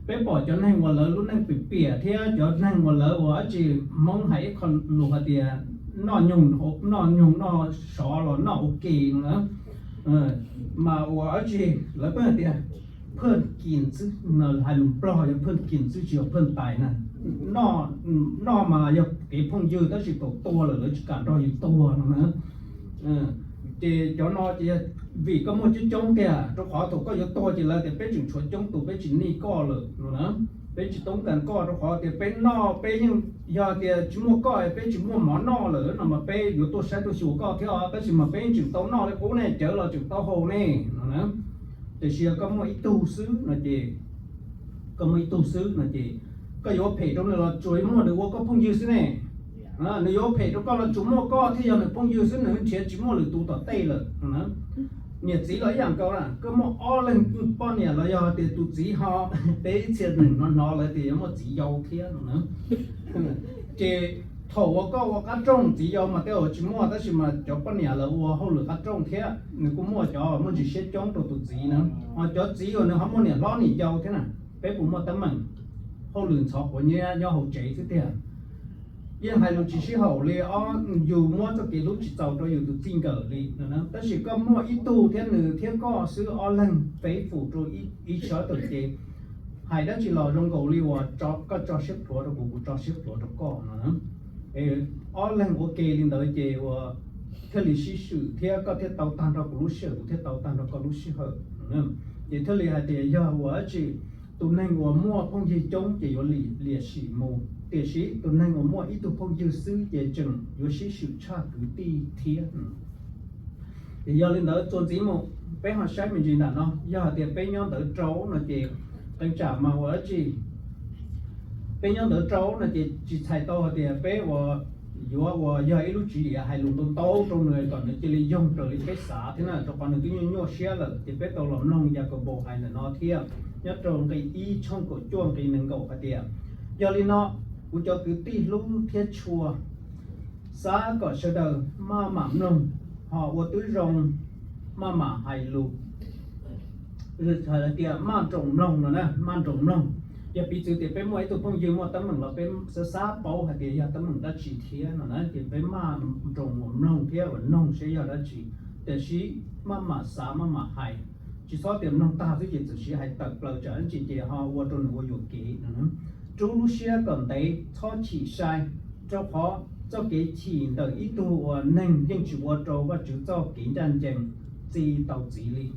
Peb pom cov neeg uas lawv lub neej piam piam thiab cov neeg uas lawv ua dab tsi, Hmoob hais ib qho lus hais tias noj nyoog noj sov los noj ua ke no na, mas ua dab tsi lawv pheej tias phaj kis xwb no, hais lus Nplog yog phaj kis xwb tsis yog phaj tais na. Noj mas yog kev phooj ywg tab sis thaum tuag lawm lawv tsis kam nrog yus tuag no na. Ces cov no ces vim koj muaj coob coob tiag, rau qhov thaum koj yuav tuag ces lawv tias peb tseem tshuav coob tus peb tsis nij koj lawm no na, peb tsis toob kas koj, rau qhov tias peb noj peb yeej, yog tias tsis muaj koj peb tsis muaj mov noj lawm no mas peb yuav tuaj saib tuaj xyuas koj thiab os, tab sis mas peb yeej tseem tau noj li qub ne, cawv los tseem tau haus ne no na. Tiam sis yog koj muaj ib tug xwb no ces, koj muaj ib tug xwb no ces koj yuav phem rau nws los tsuas muaj nws ua koj phooj ywg xwb ne. Nws yuav phem rau koj los tsuas muaj koj thiaj yog nws phooj ywg xwb, nws nrhiav tsis muaj lwm tus tom tej lawm no na. Niam txiv los ib yam nkaus na, koj muaj ob leeg poj niam los yog tias tus txiv ho, peb ib txhia neeg no hnov lawv tias yuav muaj txiv yau thiab no na. Ces thaum uas koj ua qab rooj txiv yau mas tej zaum tsis muaj, tab sis mas cov poj niam lawv ua hauj lwm qab rooj thiab nws kuj muaj cov muaj ntsis siab coob rau tus txiv na. Ho cov txiv uas nws ho muaj niam hlob niam yau thiab na, peb puas muaj teeb meem? Hauj lwm ntxhov quav nyiab nyob hauv tsev xwb tiag. Yeej hais lus tsis sib haum li, ob yus muab txoj kev hlub tsis txaus rau yus tus txij nkawm li no na. Tab sis koj muaj ib tug thiab nws thiab koj xwb ob leeg faithful rau ib sab tawm ces hais dab tsi los zoo nkaus li uas koj tso siab plhuav rau kuv, kuv tso siab plhuav rau koj no na. Ob leeg ua ke li ntawd ces ua thiaj li sib swm thiab koj thiaj tau tag nrho kuv lub sij hawm, kuv thiaj tau tag nrho koj lub sij hawm. Ces thiaj li hais tias yog ua dab tsi, tus neeg uas muaj phooj ywg coob ces yuav liam sim mus, tiam sis tus neeg uas muaj ib tug phooj ywg xwb ces tseem yuav sib swm tshaj kwv tij thiab. Ces yog li ntawd txuas ntxiv mus, peb ho saib me ntsis nram no, yog hais tias peb nyob ntawd rau no ces qee tsam mas ua dab tsi, peb nyob ntawd rau no ces tsis txhais tau hais tias peb ua, yuav ua yog ib lub tswv yim hais lus ntau ntau rau nws kom nws cia li yoog raws li peb xav thiab na, rau qhov nws twb nyuaj nyuaj siab lawm. Ces peb tau los mloog Yakaunpaus hais ntawm no thiab, nyob rau nqe ib tshooj kaum cuaj nqe nees nkaum hais tias, yog li no, kuv cov kwv tij hlub thiab tshua, xav kom sawv daws maj mam mloog, ho ua tib zoo maj mam hais lus, hais tias maj nroos mloog no na, maj nroos mloog. Yog piv txwv tias peb muaj ib tug phooj ywg muaj teeb meem los peb xav xav paub hais tias yog teeb meem dab tsi thiab no na, ces peb maj nroos ua mloog thiab ua noog saib yog dab tsi, tiam sis maj mam xav maj mam hais. Tsis txhob tias mloog tag xwb ces txawm siv hais tawm plaws tsam ntsis ces ho ua rau nws ua yuam kev no. Rub lub siab kom ntev, txhob chim sai, rau qhov txoj kev chim ntawm ib tug uas neeg yeej tsis ua rau Vajtswv txoj kev ncaj ncees txi tau txiv li.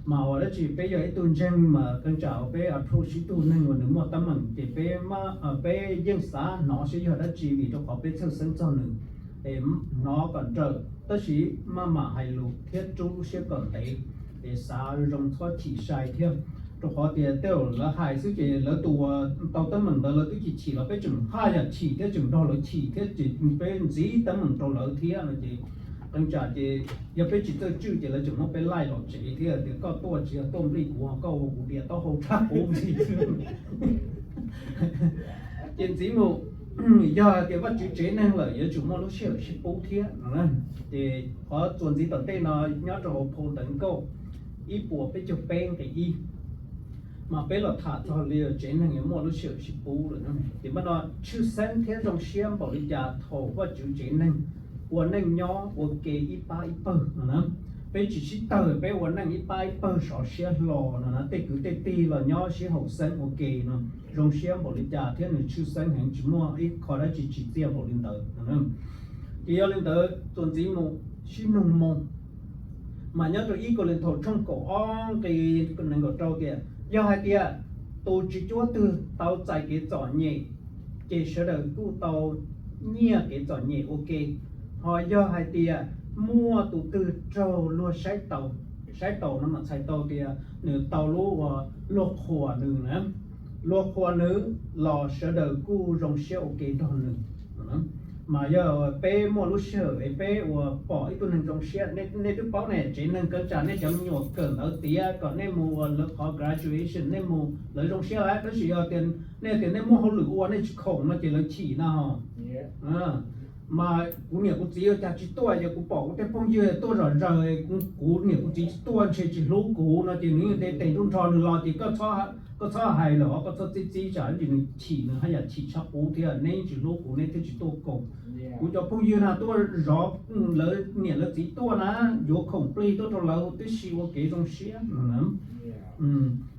Mas ua dab tsi peb yog ib tug ntseeg mas qee tsam uas peb approach ib tug neeg uas nws muaj teeb meem ces peb, peb yeej xav hnov saib yog dab tsi vim rau qhov peb txhawj xeeb txog nws, es hnov kom nrawm tab sis maj mam hais lus thiab rub lub siab kom ntev, es xav zoo txhob chim sai thiab. Rau qhov tias tej zaum lawv hais xwb ces lawv tus uas tau teeb meem ntawd lawv twb chim chim los peb tseem haj yam chim thiab tseem nrog lawv chim thiab ces peb ntxiv teeb meem rau lawv thiab no ces qee tsam ces yog peb tsis txawj tswj ces lawv tseem muab peb laij los tsev thiab tias koj tuaj tsis yog tuaj nplij kuv, koj ua kuv dias taub hau tshaj qub ntxiv. Ces ntxiv mus, yog tias Vajtswv tsev neeg lawm yuav tsum muaj lub sij hawm sib pub thiab no. Ces qhov txuas ntxiv tom ntej no nyob rau hauv phau ntawv nkauj ib puas peb caug peb nqe ib, mas peb los tham txog li tsev neeg yuav muaj lub sij hawm sib pub lawm. Ces npaj no tshwj xeeb thiab zoo siab npaum li cas thaum Vajtswv tsev neeg ua neej nyob ua ke ib pab ib pawg no na. Peb tsis sib tawg, peb ua neej ib pab ib pawg sov siab hlo no na, tej kwv tej tij los nyob sib haum xeeb ua ke no, zoo siab npaum li cas thiab nws tshwj xeeb heev, tsis muaj ib qho dab tsi tsim txiaj npaum li ntawd no. Ces yog li ntawd txuas ntxiv mus sib nug moo, mas nyob rau ib Kauleethaus tshooj kaum ob nqe nees nkaum rau tias, yog hais tias tus tsis cuab twg tau txais kev txom nyem, ces sawv daws kuj tau nyiaj kev txom nyem ua ke. Ho yog hais tias muaj tus twg raug luag saib taus, saib taus no mas txhais tau tias nws tau lub uas luag qhuas nws na, luag qhuas nws los sawv daws kuj zoo siab ua ke nrog nws. Mas yog peb muaj lub sij hawm es peb uas pom ib tug neeg zoo siab, nej twb paub ne, tsev neeg kawg tsam nej cov me nyuam kawm ntawv tiav kom nej mus uas lawv qhov graduation nej mus lawv zoo siab lawm, tab sis yog tias nej tias nej muaj hauj lwm ua nej tsis khoom no ces lawv chim na ho. Mas kuv niam kuv txiv ua cas tsis tuaj, ces kuv pom kuv tej phooj ywg tuaj zom zaws, kuv niam kuv txiv tsis tuaj ntshe tsis hlub kuv no ces nws yeej tes tes nruj nrho nws los ces koj txhob hais lawm os, koj txhob txib txib tsam ces nws chim, nws haj yam chim tshaj qub thiab, neb tsis hlub kuv neb thiaj tsis tuaj koom. Kuv cov phooj ywg na tuaj zov lawv niam lawv txiv tuaj na, yuav khoom plig tuaj rau lawv tib si ua kev zoo siab no na.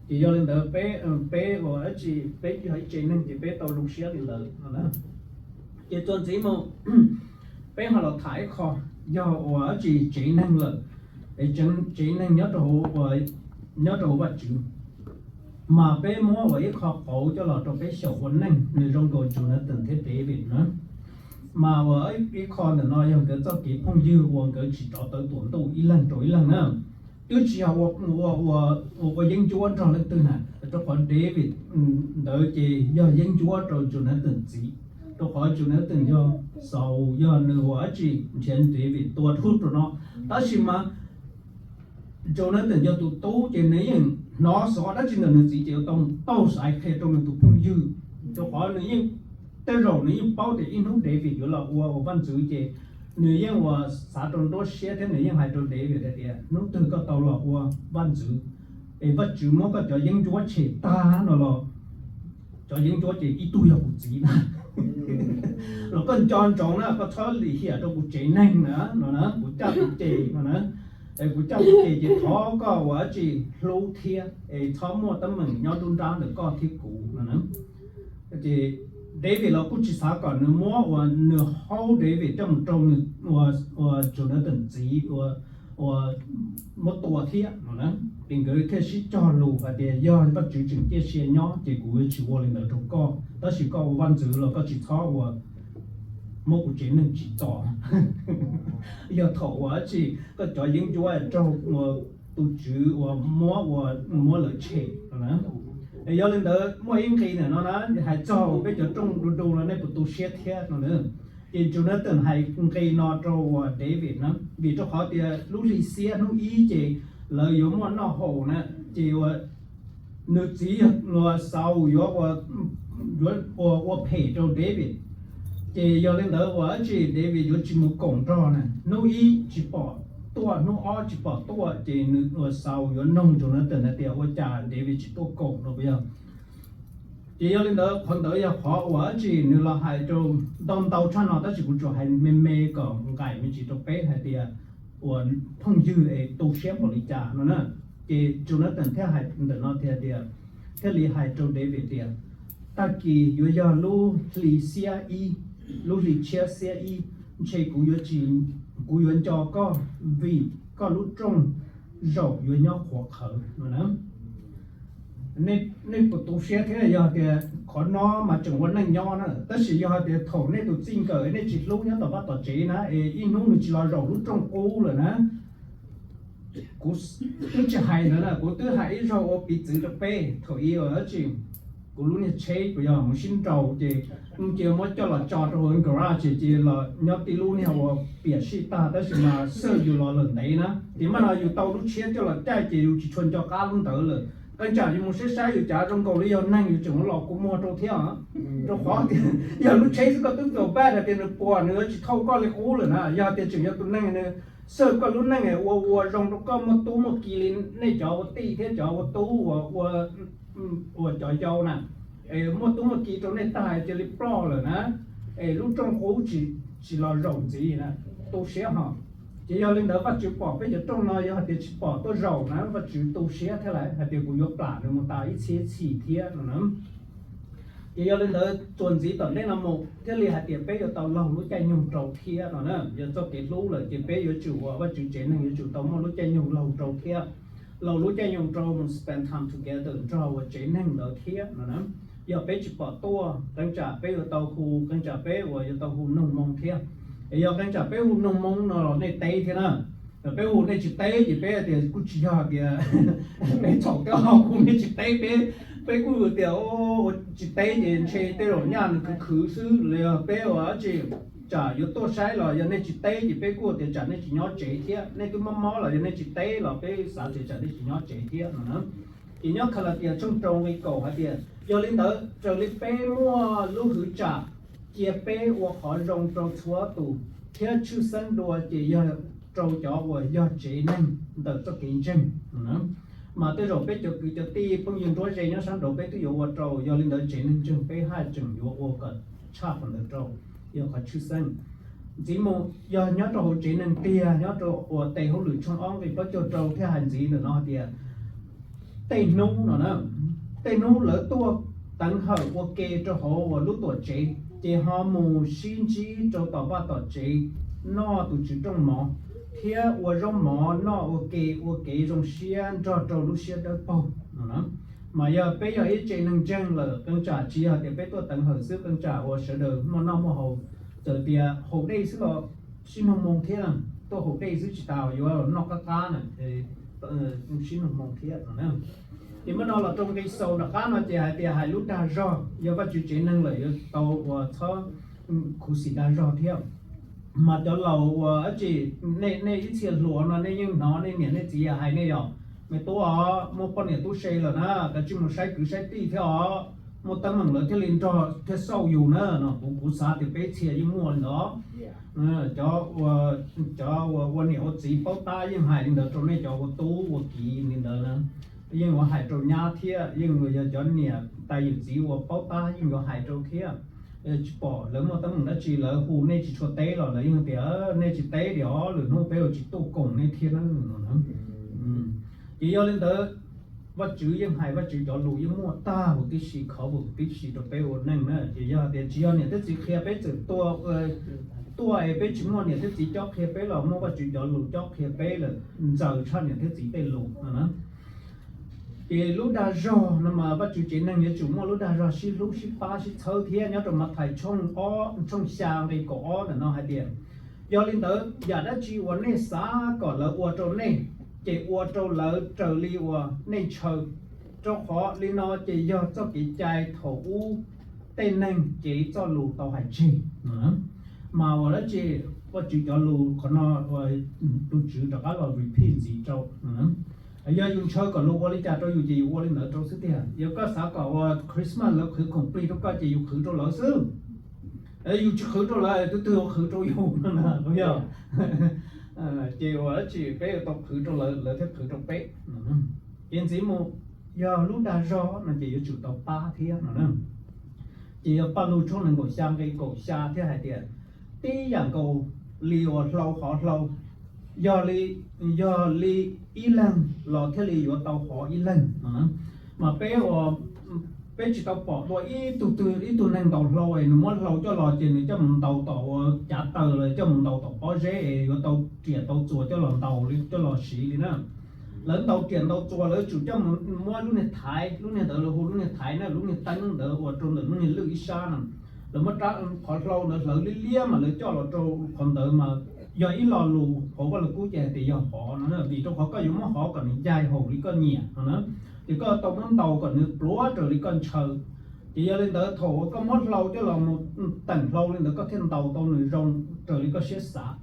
Ces yog li ntawd peb, peb ua dab tsi, peb yog ib tsev neeg ces peb tau zoo siab li ntawd no na. Ces txuas ntxiv mus, peb ho los tham ib qho, yog ua dab tsi tsev neeg lawm, es tsev neeg nyob rau, nyob rau Vajtswv, mas peb muab ua ib qho qauv coj los rau peb xyaum ua neej, nws zoo nkaus Jonathan thiab David na. Mas ua ib qho ntawm no yog nkawd txoj kev phooj ywg uas nkawd tsis rov tawv tuam ntuj ib leeg rau ib leeg na. Twb tsis yog ua, ua yeeb ncuab nrog leej twg na, rau qhov David ntawd ces yog yeeb ncuab rau Jonathan txiv, rau qhov Jonathan yog Saul yog nws ua dab tsi nrhiav David tua dhau rau no. Tab sis mas Jonathan yog tus tub ces nws yeej hnov xov dab tsi ntawm nws txiv ces tau, tau xaiv qhia rau nws tus phooj ywg, rau qhov nws yeej, tej zaum nws yeej paub tias ib hnub David yuav los ua, ua vaj ntxwv ces nws yeej ua xav rau nruab siab thiab nws yeej hais rau David hais tias hnub twg koj tau los ua vaj ntxwv es Vajtswv muab koj cov yeeb ncuab tshem tag no los, cov yeeb ncuab ces ib tug yog kuv txiv na, los koj nco ntsoov na, koj txhob lim hiam rau kuv tsev neeg na no na, kuv caj kuv ces no na, es kuv caj kuv ces ces thov koj ua dab tsi hlub thiab es txhob muaj teeb meem nyob nruab nrab ntawm koj thiab kuv no na. Ces David los kuj tsis xav kom nws muab ua nws haub David coj mus rau nws ua, ua Jonathan txiv ua, ua muab tua thiab no na. Ces nkawd thiaj sib cog lus hais tias yog Vajtswv tseem ciaj sia nyob ces kuv yuav tsis ua li ntawd rau koj, tab sis koj ua vaj ntxwv los koj tsis txhob ua muab kuv tsev neeg tsim txom. Yog thaum ua dab tsi koj cov yeeb ncuab raug ua tus tswv ua muab, ua muab lawv tshem no na. Es yog li ntawd muaj ib nqi ntawm no na, hais txog uas peb cov rooj du du no nej puas tu siab thiab no na. Ces Jonathan hais nqi no rau uas David na, vim rau qhov tias lub hli xiab hnub ib ces lawv yuav muaj noj haus na, ces ua nws txiv ua Saul yuav, yuav ua, ua phem rau David. Ces yog li ntawd ua dab tsi David yuav tsis mus koom nrog na, hnub ib tsis pom tuaj, hnub ob tsis pom tuaj, ces nws ua Saul yuav noog Jonathan hais tias ua cas David tsis tuaj koom no puas yog? Ces yog li ntawd qhov ntawd yog qhov uas dab tsi nws los hais rau ntau ntau tshaj no, tab sis kuv tsuas hais me me kom nqaim me ntsis rau peb hais tias uas phooj ywg es tu siab npaum li cas no na. Ces Jonathan thiaj hais ntawm no tias, thiaj li hais rau David tias, tag kis yuav yog lub hli xiab ib, lub hli tshiab xiab ib, ntshe kuv yuav tsis, kuv yuav nco koj vim koj lub rooj zaum yuav nyob qhuav qhawv no na. Nej puas tu siab thiab? Yog tias qhov no mas tseem ua neej nyob na, tab sis yog tias thaum nej tus txij nkawm nej tsis hlub nyob tom vaj tom tsev na es ib hnub nws tsis los zaum lub rooj qub lawm na, kuv twb tsis hais ntawd na, kuv twb hais ib zaug ua piv txwv rau peb. Thaum ub dab tsi, kuv lub niag tsheb kuv yog mus sib nraus ces cia muab coj los tso rau hauv garage ces los nyob tib lub niag ua piam sij tag, tab sis mas xwb yus los lawm ntev na ces mas no yus tau lub tshiab coj los caij ces yus tsis tshua nco qab lub ntawd lawm. Qee tsam yus mus saib saib yus cav zoo nkaus li yog neeg, yus tseem los kua muag rau thiab. Rau qhov tias yog lub tsheb xwb koj twb feel bad hais tias nws puas, nws yuav tsis thauj koj li qub lawm na. Yog tias tseem yog tus neeg nws xwb koj lub neej ua ua zoo rau koj muaj tub muaj ki li nej cov ua tij thiab cov ua tub ua, ua cov yau na, es muaj tub muaj ki rau nej tag cia li ploj lawm na, es lub rooj qub tsis los zaum ntxiv na, tu siab hos. Ces yog li ntawd Vajtswv pom peb cov rooj no yog hais tias tsis pom tuaj zaum na Vajtswv tu siab thiab lawm hais tias kuv yuav plam nws mus tas ib txhiab txhis thiab no na. Ces yog li ntawd txuas ntxiv tom ntej no mus thiaj li hais tias peb yuav tau laug lub caij nyoog rau thiab no na. Yog txoj kev hlub lawm ces peb yuav tsum ua Vajtswv tsev neeg yuav tsum tau muaj lub caij nyoog laug rau thiab. Laug lub caij nyoog rau mus spend time together nrog ua tsev neeg ntawd thiab no na. Yog peb tsis pom tuaj qee tsam peb yuav tau hu, qee tsam peb uas yuav tau hu noog moo thiab. Es yog qee tsam peb hu noog Hmoob no los nej teb thiab na. Peb hu nej tsis teb ces peb tias kuj tsis yog tias peb txhaum, peb ho hu nej tsis teb, peb, peb kuj tias tsis teb ces ntshe tej zaum nyaj nws khwv khwv xwb los yog peb ua dab tsi, tsam yuav tuaj saib los yog nej tsis teb ces peb kuj tias tsam nej tsis nyob tsev thiab, nej twb mob mob los yog nej tsis teb los peb xav tias tsam nej tsis nyob tsev thiab no na. Ces nyob Khalas Tias tshooj rau nqe kaum hais tias, yog li ntawd raws li peb muaj lub hwv tsam cia peb ua qhov zoo rau txhua tus thiab tshwj xeeb dua ces yog rau cov uas yog tsev neeg ntawm txoj kev ntseeg no na. Mas tej zaum peb cov kwv cov tij phooj ywg nruab ze nyob sab nraud peb twb yuav ua rau, yog li ntawd tsev neeg ntseeg peb haj tseem yuav ua kom tshaj qhov ntawd rau, yog qhov tshwj xeeb. Ntxiv mus yog nyob rau hauv tsev neeg tiag, nyob rau uas tes hauj lwm tshooj ob nqe plaub caug rau thiaj hais ntxiv ntawm no hais tias tej hnub no na, tej hnub lawv tuaj teev hawm ua ke rau hauv uas lub tuam tsev, ces ho mus sib ntsib rau tom vaj tom tsev, noj tus tswv rooj mov, thiab ua zaub mov noj ua ke, ua kev zoo siab nrog rau lub siab dawb paug no na. Mas yog peb yog ib tsev neeg ntseeg lawm, qee tsam tsis yog tias peb tuaj teev hawm xwb, qee tsam uas sawv daws muaj noj muaj haus, txawm tias haus dej xwb los sib noog moo thiab, tuaj haus dej xwb tsis tas yuav noj qab qab na, sib noog moo thiab no na. Ces muab no los rau nqe xaus nram qab no ces hais tias hais lub dag zog, yog Vajtswv tsev neeg lawm yuav tau ua txhob khuv xim dag zog thiab. Mas cov laus uas dab tsi, nej, nej ib txhia hluas no nej yeej hnov nej niam nej txiv hais nej yog, me tub os, muaj poj niam tub se lawm na, kav tsij mus saib kwv saib tij thiab os, muaj teeb meem lawv thiaj li nrog thiaj xauj yus na no. Kuv, kuv xav tias peb txhia yeej muaj li ntawd. Cov, cov ua niam ua txiv paub tab yeej hais li ntawd rau nej cov ua tub ua kiv li ntawd na. Yeej yuav hais rau nyab thiab, yeej yog cov niam tais yawm txiv uas paub tab yeej yuav hais rau thiab. Tsis pom lawv muaj teeb meem dab tsi lawv hu nej tsis tshua teb los lawv yeej tias nej tsis teb li os, lwm hnub peb yuav tsis tuaj koom nej thiab na no. Ces yog li ntawd Vajtswv yeej hais Vajtswv cov lus yeej muaj tag huv tib si, khov huv tib si rau peb ua neej na. Ces yog tias tsis yog niam thiab txiv qhia, peb txawm tuaj, tuaj es peb tsis muaj niam thiab txiv cob qhia peb los muaj Vajtswv cov lus cob qhia peb lawm, ntxaws tshaj niam thiab txiv tej lus no na. Ces lub dag zog no mas Vajtswv tsev neeg yuav tsum muaj lub dag zog sib hlub sib pab sib txhawb thiab. Nyob rau Mathais tshooj ob, tshooj xya nqe kaum ob ntawm no hais tias, yog li ntawd yam dab tsi uas nej xav kom lawv ua rau nej, ces ua rau lawv raws li uas nej ntshaw, rau qhov li no ces yog txoj kev cai thaum ub tej neeg cev txoj lus tau hais tseg no. Mas ua dab tsi, Vajtswv cov lus qhov no tus Tswv rov qab los repeat ntxiv rau. Yog yus ntshaw kom luag ua li cas rau yus ces yus ua li ntawd rau xwb tiag. Yog koj xav kom ua Christmas lawv qhwv khoom plig rau koj ces yus qhwv rau lawv xwb. Yus tsis qhwv rau lawv, twb twg yuav qhwv rau yus no na, yog? Ces ua dab tsi peb yuav tau qhwv rau lawv, lawv thiaj qhwv rau peb. Ces ntxiv mus, yog lub dag zog no ces yuav tsum tau pab thiab no na. Ces yog Paj Lug tshooj nees nkaum xya nqe kaum xya thiaj hais tias, tib yam nkaus li uas hlau hov hlau, yog li, yog li ib leeg los thiaj li yuav tau hov ib leeg no. Mas peb ua, peb tsis tau pom dua ib tug twg, ib tug neeg ntaus hlau es nws muab hlau coj los ces nws coj mus ntaus tom ua cav taws los coj mus ntaus tom pob zeb es yuav tau riam tau txuas coj los ntaus li, coj los siv li na. Lawv ntaus riam ntaus txuas lawv tsum coj mus muab lub niag thaiv, lub niag ntawd lawv hu lub niag thaiv na, lub niag teeb ntawd ua rau ntawm lub niag lwj ib sab no. Lawv muab rab qhov hlau ntawd hlawv liab liab mas lawv coj los rau qhov ntawd mas yog ib lo lus hauv Vaj Lug Kub ces hais tias yog hov no, vim rau qhov koj yuav muab hov kom nws ncaj haum li koj nyiam no na. Ces koj tau muab ntaus kom nws pluav raws li koj ntshaw. Ces yog li ntawd thaum uas koj muab hlau coj los mus teem hlau li ntawd koj thiaj ntaus tau nws zoo raws li koj siab xav.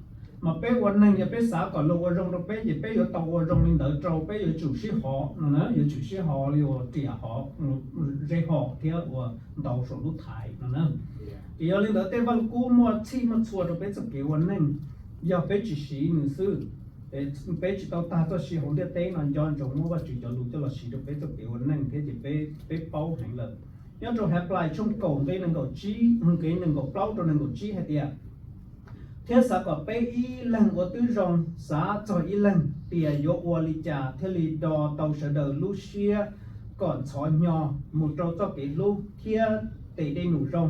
Mas peb ua neeg yog peb xav kom luag ua zoo rau peb ces peb yuav tau ua zoo li ntawd rau, peb yuav tsum sib hov no na, yuav tsum sib hov li uas riam hov, zeb hov thiab uas ntaus saum lub thaiv no na. Ces yog li ntawd tej Vaj Lug Kub muaj txhij muaj txhua rau peb txoj kev ua neej, yog peb tsis siv nws xwb, peb tsis tau tag txoj sia hauv ntiaj teb no nco ntsoov muab Vaj Tswv cov lus coj los siv rau peb txoj kev ua neej thiab ces peb, peb paub heev lawm. Nyob rau Haplais tshooj kaum nqe nees nkaum tsib, nqe nees nkaum plaub rau nees nkaum tsib hais tias, thiab xav kom peb ib leeg ua tib zoo xav txog ib leeg tias yuav ua li cas thiaj li do tau sawv daws lub siab kom ntxhov hnyo mus rau txoj kev hlub thiab tes dej num zoo,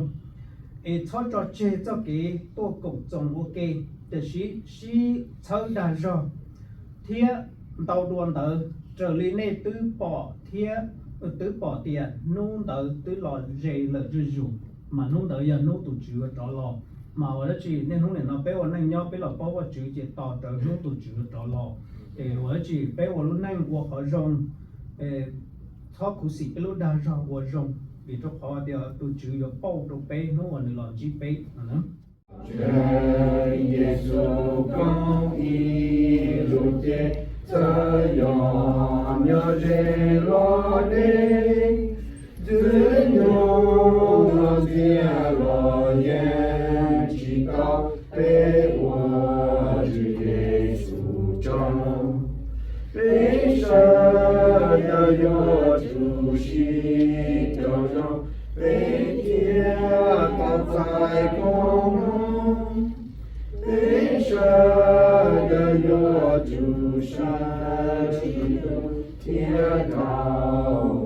es txhob tso tseg txoj kev tuaj koom txoos ua ke, tiam sis sib txhawb dag zog, thiab ntau dua ntawd raws li nej twb pom thiab, twb pom tias hnub ntawd twb los ze lawm zuj zus, mas hnub ntawd yog hnub tus Tswv rov los. Mas ua dab tsi niaj hnub nim no peb ua neej nyob peb los paub Vajtswv ces tos rawv hnub tus Tswv rov los. Ces ua dab tsi peb ua lub neej ua qhov zoo, txhob khuv xim peb lub dag zog ua zoo, vim rau qhov tias tus Tswv yuav pauj rau peb hnub uas nws los ntsib peb no. Yexus koob ib lus ces txawm yog nyob ze los deb, ntxwg nyoog los ntxiag los yeej tsis tau peb ua Tswv Yexus tsaug. Peb sawv daws yuav tsum sib raug zoo, peb thiaj tau txais koob hmoov. Peb sawv daws yuav tsum sawv tsis tu thiaj tau